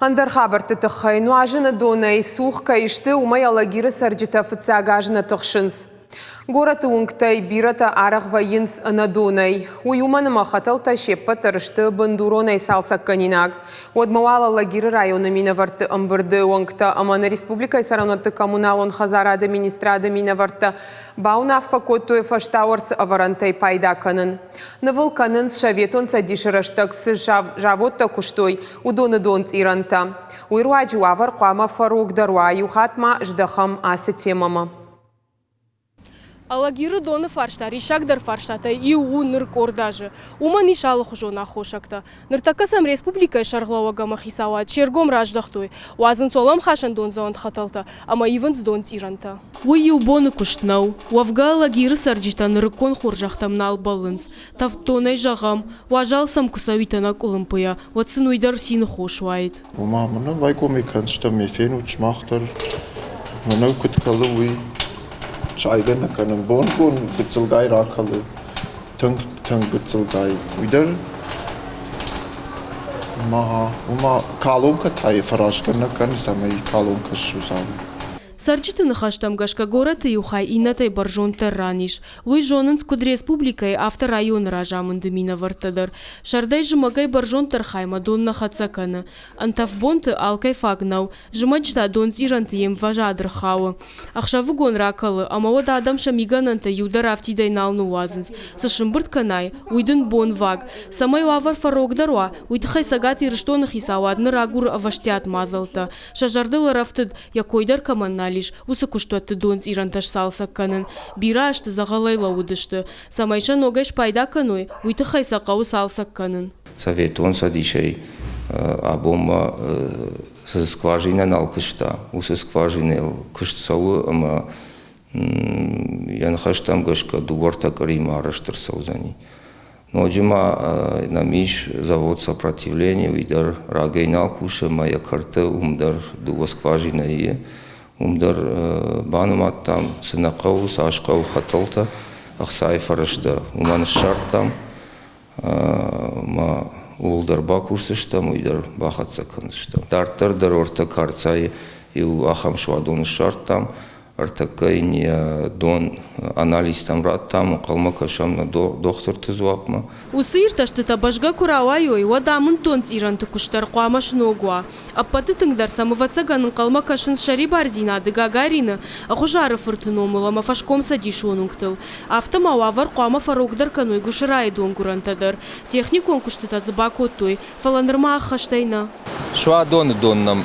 Ӕндӕр хабӕртты тыххӕй нуазыны донӕй цух кӕй сты, уымӕй Алагиры цӕрджытӕ фыццаг аз нӕ тыхсынц. Горӕты уынгтӕй бирӕтӕ арӕх вӕййынц ӕнӕ донӕй. Уый уымӕн ӕмӕ хӕтӕлтӕ се ппӕт дӕр сты бындуронӕй цалцӕггӕнинаг. Уӕдмӕ уал Алагиры районы минӕвӕртты ӕмбырды уӕнгтӕ ӕмӕ нӕ республикӕйы цӕрӕнуӕтты коммуналон хӕдзарады министрады минӕвӕрттӕ бауынаффӕ кодтой фӕстауӕрцы ӕвӕрӕнтӕй пайда кӕнын. Нывыл кӕнынц, Советон Цӕдисы рӕстӕг цы заводтӕ куыстой, уыдоны донцъирӕнтӕ. Уый руаджы уавӕр хъуамӕ фӕрогдӕр уа. Иу хатт ма здӕхӕм ацы темӕмӕ. Алагиры доны фарста риссагдӕр фарстатӕй иу у ныр къорд азы. Уымӕн ис алыхуызон аххосӕгтӕ. Ныртӕккӕ сӕм республикӕйы сӕргълӕууӕг ӕмӕ хицауад се ргом раздӕхтой, уадзынц уӕлӕмхасӕн дондзӕуӕн хӕтӕлтӕ ӕмӕ ивынц донцъирӕнтӕ. Уый иу боны куыст нӕу. Уӕвгӕ Алагиры цӕрджытӕ нырыккон хорзӕхтӕм нал бӕллынц. Тӕвд донӕй зӕгъӕм, уазал сӕм куы цӕуид ӕнӕкъуылымпыйӕ, уӕд сын уый дӕр цины хос уаид. Ома мӕнӕ байгом кӕндзыстӕм, ме фенут сымах дӕр, мӕнӕу куыд кӕлы, уый. Сайгӕ нӕ кӕнын, бон-бон гыццылгай ракӕлы, тынг, тынг гыццылгай. Уый дӕр ма, ома калонкӕ та йӕ фӕразгӕ нӕ кӕны, цӕмӕй калонкӕ ссудза. Цӕрджыты ныхӕстӕм гӕсгӕ горӕты иу хай иннӕтӕй бӕрзонддӕр ран ис. Уый зонынц куыд республикӕйы, афтӕ районы разамынды минӕвӕрттӕ дӕр. Сӕрдӕй-зымӕгӕй бӕрзонддӕр хаймӕ дон нӕ хӕццӕ кӕны. Ӕнтӕф бонты алкӕй фаг нӕу, зымӕджы та донцъирӕнты йе мвӕзад ӕрхауы. Ӕхсӕвыгон ракӕлы, ӕмӕ уӕд адӕм сӕ мигӕнӕнтӕ иу дӕр афтидӕй нал ныууадзынц. Цы сымбырд кӕнай, уый дын бонваг. Цӕмӕй уавӕр фӕрогдӕр уа, уый тыххӕй Цӕгат Ирыстоны хицауад ныр агуры ӕвӕстиат мадзӕлттӕ. Сӕ зӕрдыл ӕрӕфтыд, йӕ кой дӕр кӕмӕн нал ис, уыцы куыстуӕтты донцъирӕнтӕ сцалцӕг кӕнын. Бирӕ азты дзӕгъӕлӕй лӕууыдысты. Цӕмӕй сӕ ногӕй спайда кӕной, уый тыххӕй сӕ хъӕуы цалцӕг кӕнын. Советон Цӕдисӕй абонмӕ цы скважинӕ нал куыста, уыцы скважинӕйыл куыст цӕуы ӕмӕ йӕ ныхӕстӕм гӕсгӕ дыууӕртӕ къуыримӕ арӕзт ӕрцӕудзӕни. Ноджы ма нӕм ис завод «Сопротивление», уый дӕр рагӕй нал кусы ӕмӕ йӕ кӕрты уым дӕр дыууӕ скважинӕйы. Уым дӕр банымадтам, цы нӕ хъӕуы, цас хъӕуы хӕтӕлтӕ, ӕхцайы фӕрӕзтӕ уымӕн ссардтам. Ӕмӕ ууыл дӕр бакусдзыстӕм, уый дӕр бахӕццӕ кӕндзыстӕм. Дарддӕр дӕр ӕртӕ карцайы иу ахӕм суадон ссардтам, Ӕртӕккӕ йын йӕ дон анализтӕм радтам, ӕнхъӕлмӕ кӕсӕм нӕ дохтырты дзуапмӕ. Уыцы иртӕстытӕ бӕзгӕ куы рауайой, уӕд амынд донцъирӕнты куыст дӕр хъуамӕ сног уа. Ӕппӕты тынгдӕр сӕм, ӕвӕццӕгӕн, ӕнхъӕлмӕ кӕсынц сӕрибардзинады Гагарины, Ӕгъуызары фырты номыл ӕмӕ фӕскомцӕдисон уынгтыл. Афтӕ ма уавӕр хъуамӕ фӕрогдӕр кӕной Гуысырайы донгуырӕнтӕ дӕр. Техникон куыстытӕ дзы бакодтой, фӕлӕ нырма ӕххӕстӕй нӕ. Суадоны дон нӕм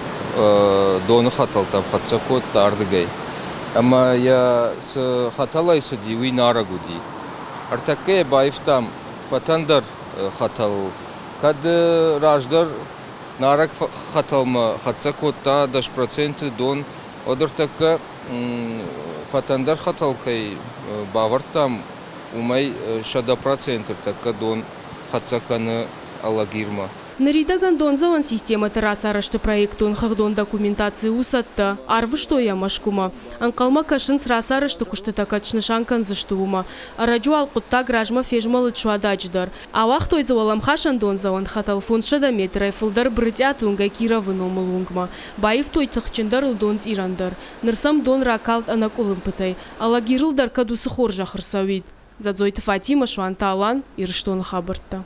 доны хӕтӕлтӕм хӕццӕ кодта ардыгӕй. Ӕмӕ йӕ цы хӕтӕлӕй цыди, уый нарӕг уыди. Ӕртӕккӕ йӕ баивтам фӕтӕндӕр хӕтӕлыл. Кӕд раздӕр нарӕг хӕтӕлмӕ хӕццӕ кодта 10% дон, уӕд ӕртӕккӕ фӕтӕндӕр хӕтӕл кӕй бавӕрдтам, уымӕй 100% ӕртӕккӕ дон хӕццӕ кӕны Алагирмӕ. Ныридӕгӕн дондзӕуӕн системӕты рацарӕзты проектон хыгъдон документаци у цӕттӕ, арвыстой йӕ Мӕскуымӕ. Ӕнхъӕлмӕ кӕсынц, рацарӕзты куыстытӕ кӕд снысан кӕндзысты, уымӕ. Ӕрӕджы уал хъуыддаг размӕ фезмӕлыд Суададжы дӕр. Ауагътой дзы уӕлӕмхасӕн дондзӕуӕн хӕтӕл 500 метрӕй фылдӕр Брытъиаты уынгӕй Кировы номыл уынгмӕ. Баивтой тыхджындӕрыл донцъирӕн дӕр. Ныр сӕм дон ракалд ӕнӕкъуылымпытӕй. Алагирыл дӕр кӕд уыцы хорзӕх ӕрцӕуид. Дзадзойты Фатимӕ, Суанты Алан, Ирыстоны хабӕрттӕ.